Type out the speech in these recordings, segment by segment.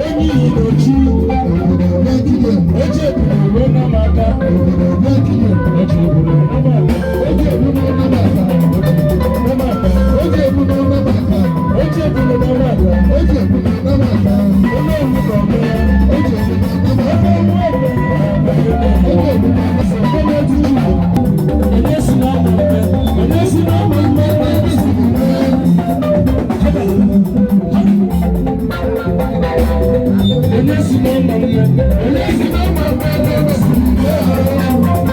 Onye Irochi, oche ebulu n'amaka, oche ebulu n'amaka, oche ebulu n'amaka, oche ebulu n'amaka, oche ebulu n'amaka, oche ebulu n'amaka, onye owu ka ọ bịa, oche ebulu n'amaka, oche ebulu n'amaka, onye tutu, onye si n'ama mme, onye si n'ama mme, onye si n'ime. Onye si n'ama mme, onye si n'ama mme, onye si n'ime.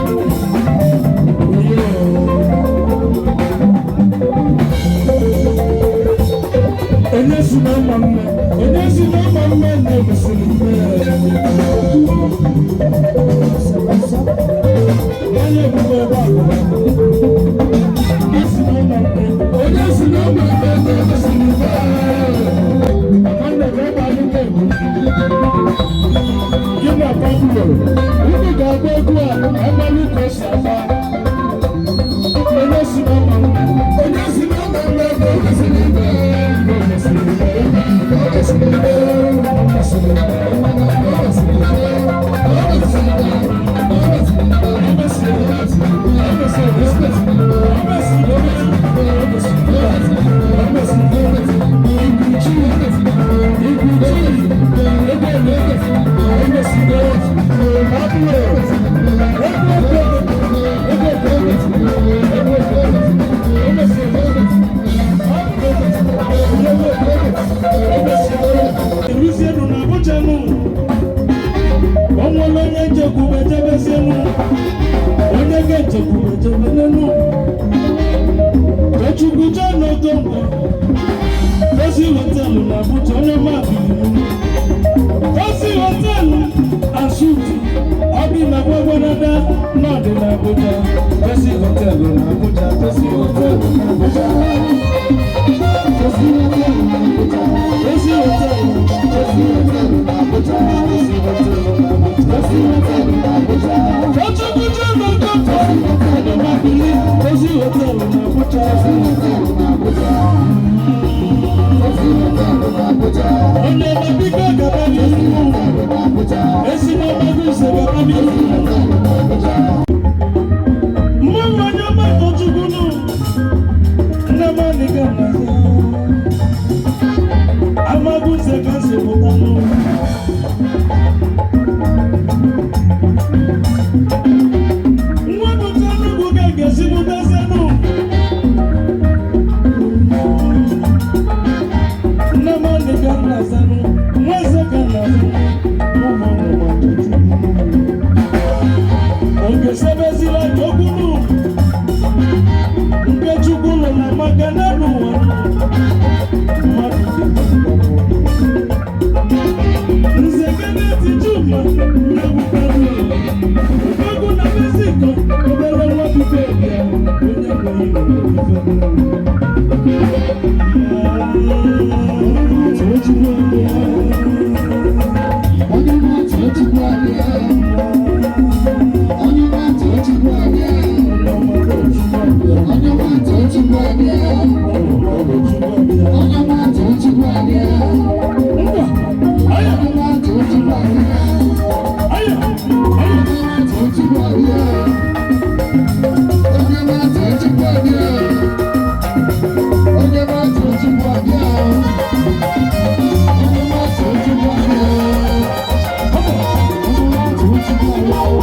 Onye si n'ama mme, onye si n'ama mme, onye si n'ime. Onye ebube ebe a. Onye si n'ama mme, onye si n'ama mme, onye si n'ime. Nwanne m ebe anyị na-egwu. Gị na Pablo, unu ga-agba egwu a amalụ ka o si agba. Onye si n'ama mme, onye si n'ama mme, onye si n'ime. Onye si n'ime, onye si n'ime, onye si n'ime, onye si n'ime, onye si n'ime, onye si n'ime, onye si n'ime, onye si n'ime, onye si n'ime, onye si n'ime, onye si n'ime, Iguchi, Iguchi, ebe onye si n'ime, Pablo, ebe ebe ebe ebe ebe Eruzienu na Abuja nụ, o nwere onye njekwube jebezienu, onye ga-ejekwube jebenenu. Tochukwu jee n'Okonkwo, Tozi họteelụ na Abuja onye mabili. Tozi họteelụ and suites, ọ dị na Gwagwalada nọdị na Abuja. Tozi họteelụ na Abuja, Tozi họteelụ na Abuja. Tozi họteelụ na Abuja, Tozi họteelụ, Tozi họteelụ na Abuja, Tozi họteelụ na Abuja, Tozi họteelụ na Abuja. Tochukwu jee n'Okonkwo, onye mabili, Tozi họteelụ na Abuja, Tozi họteelụ na Abuja. Onye ọma biko gaba n'ihu, ezigbo ọma ise gaba n'ihu. Mmanwụ onye ọma Tochukwu nụ, nne m adịghị mma. Amagunze ka si pụta nụ. Nwa pụta n'ugwu ka ga-esi pụtazie nụ. Nne m adịghị mma zanụ, nwa eze ka na-azụ. Ụmụ ọmụma Tochukwu nụ. Oge sebezila okwu nụ. Nke Chukwu nọ na maka n'elu ụwa nụ. Mmadụ dị Nze Kenneth Chuma Nnegwukwanụ. Odogwu na Mexico, obere nwa biko bịa, onye nwe ife. Tochukwu abịa. Onye na-atụ Chukwu abịa. Onye na-atụ Chukwu abịa. Onye na-atụ Chukwu abịa. Onye na-atụ Chukwu abịa. Ngwa, aya, Onye na-atụ Chukwu abịa. Aya, aya. Onye na-atụ Chukwu abịa. Onye na-atụ Chukwu abịa. Onye na-atụ Chukwu abịa. Onye na-atụ Chukwu abịa. Onye na-atụ Chukwu abịa.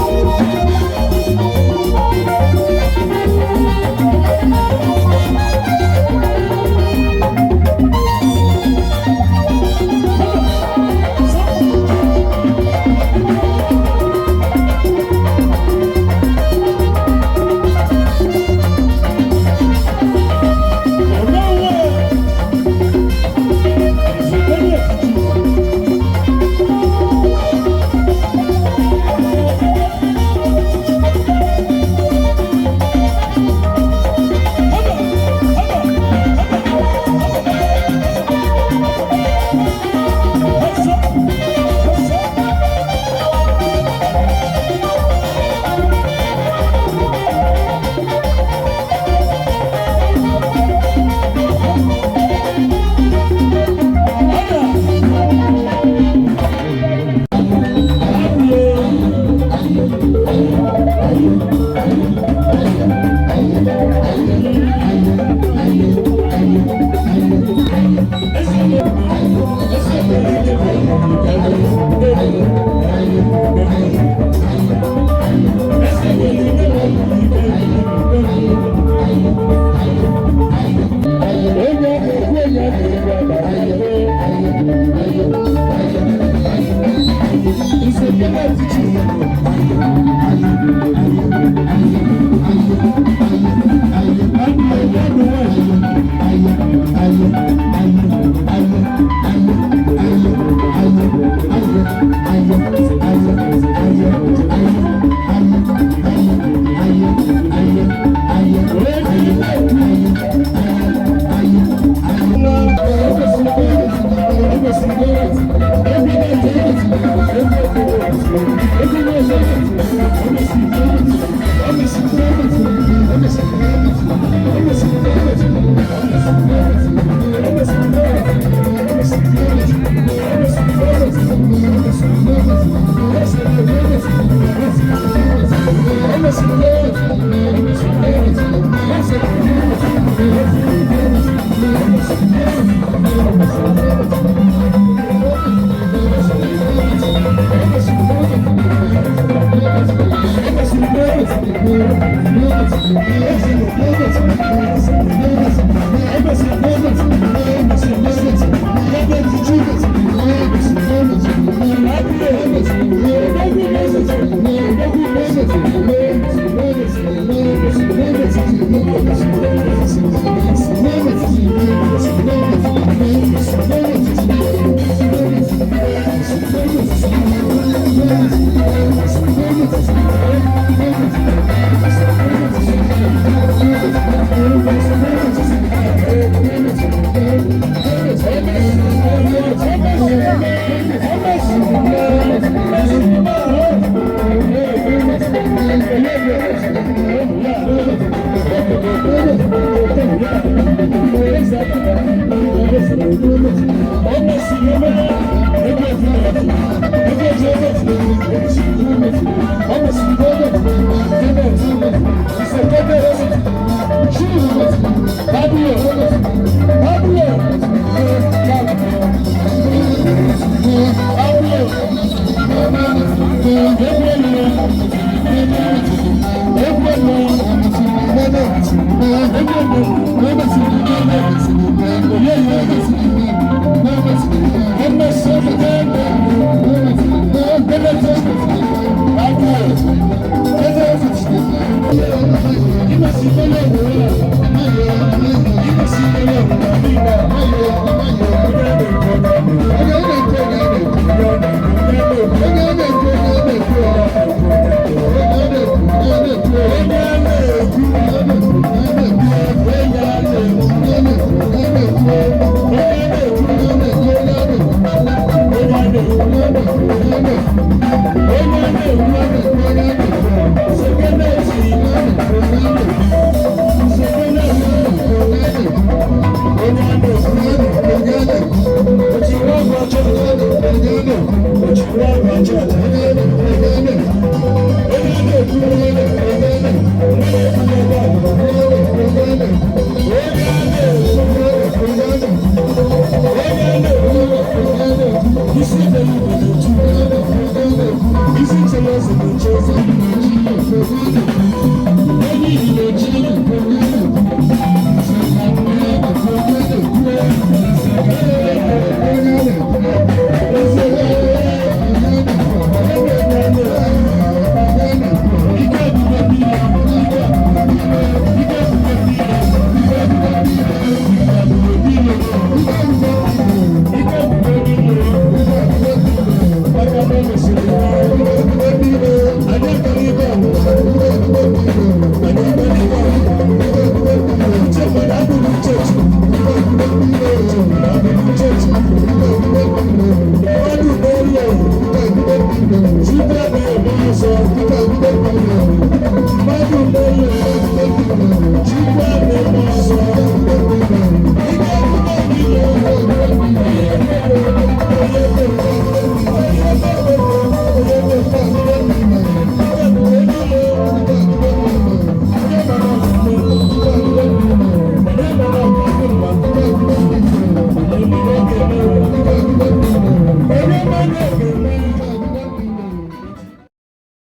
Isi